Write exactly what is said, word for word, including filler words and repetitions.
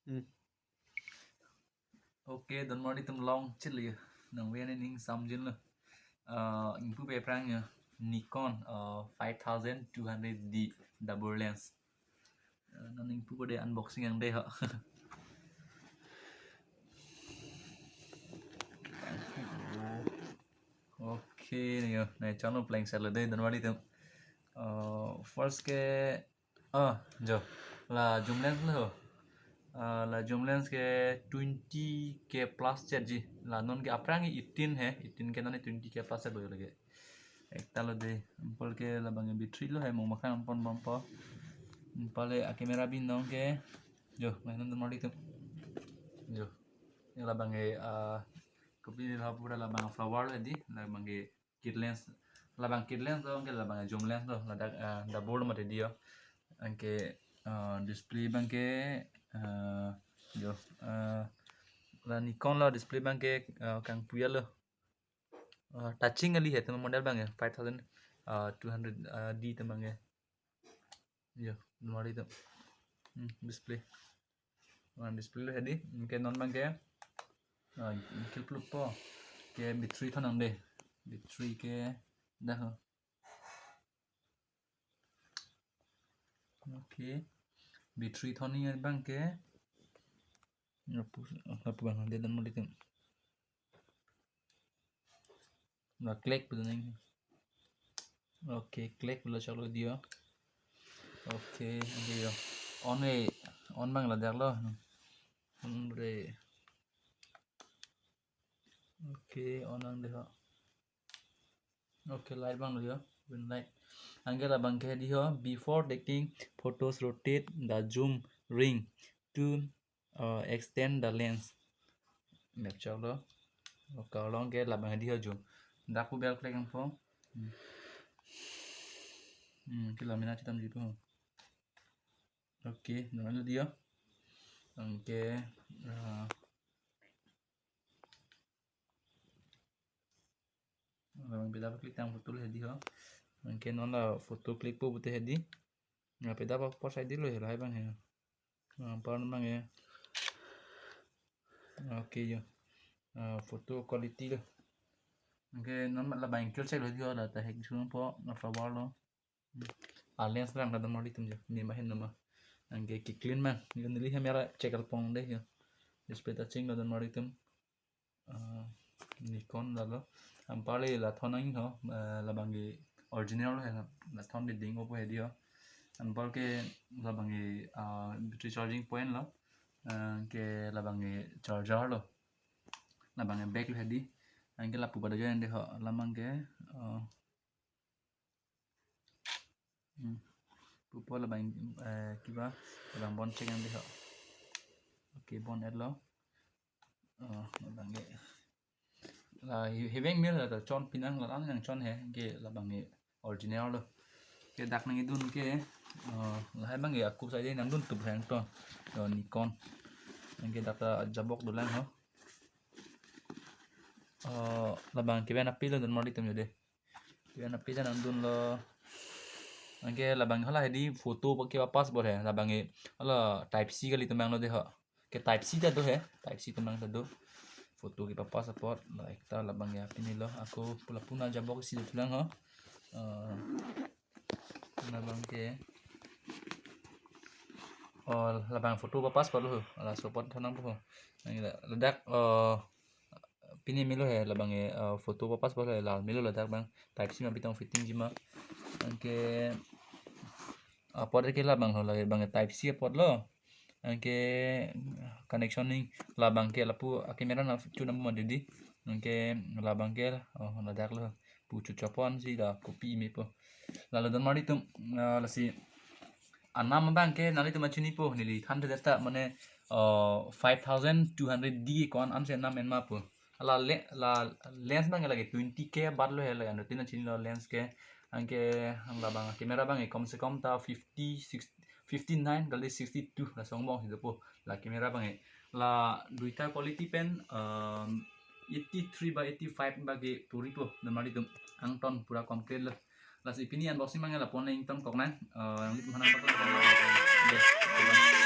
Hmm. Okay, don marli atum, long chili. Nang wen ning samjin lo. Uh, ingpu pe aphrang ya. Nikon uh, five thousand two hundred D double lens. Uh, non ingpu ko de unboxing yang de ho. Okay, ni yo. Nai channel playing sel de don marli atum. Uh, first ke, ah, jo. La zoom lens lo. Ah, la zoom lens ke twenty K plus chet ji. La non ke aphrang eighteen he, eighteen ke non twenty K plus chet boyo lagi. Ekta lo de, anpal ke labang battery lo he, mong makan anpon bom po. Anpal le a camera bin nong ke, jo, nai non don marli atum. Jo. Labang ke, ah, kopi ni lo pura labang flower lo di, labang ke kit lens, labang kit lens lo, anke labang zoom lens lo, ladak, ah, double lo mati di yo. Anke, ah, display abang ke, ah, jo, ah, la Nikon lo, display abang ke, ah, kangpuya lo. Ah, touching kali he, tema model abang ke five thousand, ah, two hundred, ah, D tema abang ke. Yo, don marli atum. Hmm, display. Ah, display lo he di, anke non abang ke, ah, kil plup po. Ke battery thon nang de. Battery ke dah ho. Okay. Battery thon ni abang ke. Lapu, lapu abang de don marli atum. La click pu nang. Okay, click lo, chok lo di yo. Okay, okay yo. On e, on abang ladak lo. On re. Okay, on nang de ho. Okay, light abang lo yo. Green light. Anke labang ke di ho. Before taking photos, rotate the zoom ring to uh, extend the lens. Map chok lo. Okay, along ke labang di ho zoom. Dak pu bel click ang po. Hmm. Hmm, ke lamina chitam ji po. Okay, naman lo di ho. Anke, ah, labang peda pa click tang photo lo he di ho. Anke non la photo click po pute he di. Nga peda pa pos ai di lo he, lahai abang he. Ah, par abang he. Okay yo. Ah, photo quality lo. Anke non labang kil check lo di ho, la ta hek sun po, na flower lo. Ah, lens lang la don marli atum jo. Ni mahin nama. Anke ki clean mang. Yo neli he mera check al pong de yo. Display touching la don marli atum. Ah, Nikon la lo. Anpal le la thon nang ho, eh, labang ke original lo he, la thon de ding opo he di ho. Anpal ke labang ke, ah, battery charging point lo. Eh, ke labang ke charger lo. Labang ke back lo he di. Anke lapu pada join de ho, labang ke, ah, Hmm. Pupo labang, eh, kiba, labang bon check ang de ho. Okay, bon et lo. Oh, labang ke. La hi-, heveng mir la chon pinang la ang nang chon he, ke labang ke original lo. Ke dak nangkedun ke, eh, lahai abang ke aku saja nangdun tup hang to. Yo Nikon. Anke dak ta jabok dolang ho. Eh, labang ke ben api lo don marli atum jo de. Kevan api ta nangdun lo. Anke labang hala he di photo pa kepapass bor he. Labang ke hala type C kali temang lo de ho. Ke type C ta do he. Type C temang ta do. Photo kepapass apot. La ekta labang ke api ni lo. Ako pula puna jabok si do pulang ho. Eh, labang ke. Oh, labang photo papass pa lo ho. Ala support thanang po ho. Nang la-, ladak, oh, pini melo he labang ke, eh, photo papass bor he, la melo ladak abang. Type C ma pitong fitting ji ma. Anke apot ke labang ho, labang ke type C apot lo. Anke connection ning labang ke lapu a camera na chu na ma didi. Anke labang ke, oh, ladak lo. Pu chu chopon si la kopi me po. Lalo don marli atum, eh, lasi anam abang ke nanglitum chinipo, neli than the data mane, eh, five thousand two hundred D ko-an anse nam en ma po. La le-, la lens abang ke lagi twenty K baht lo he, lagi anuttin chini lo lens ke. Anke labang camera abang ke kom se kom ta fifty, six, fifty nine kali sixty two la song bong si do po. La camera abang ke. La duita quality pen, um, eighty three by eighty five bagi puri po, don marli atum, angton pura complete lo. Lasi pini unboxing abang ke lapu-an ington kok nang, eh, nanglitum aphan nangpakok nang. Yes, bye-bye.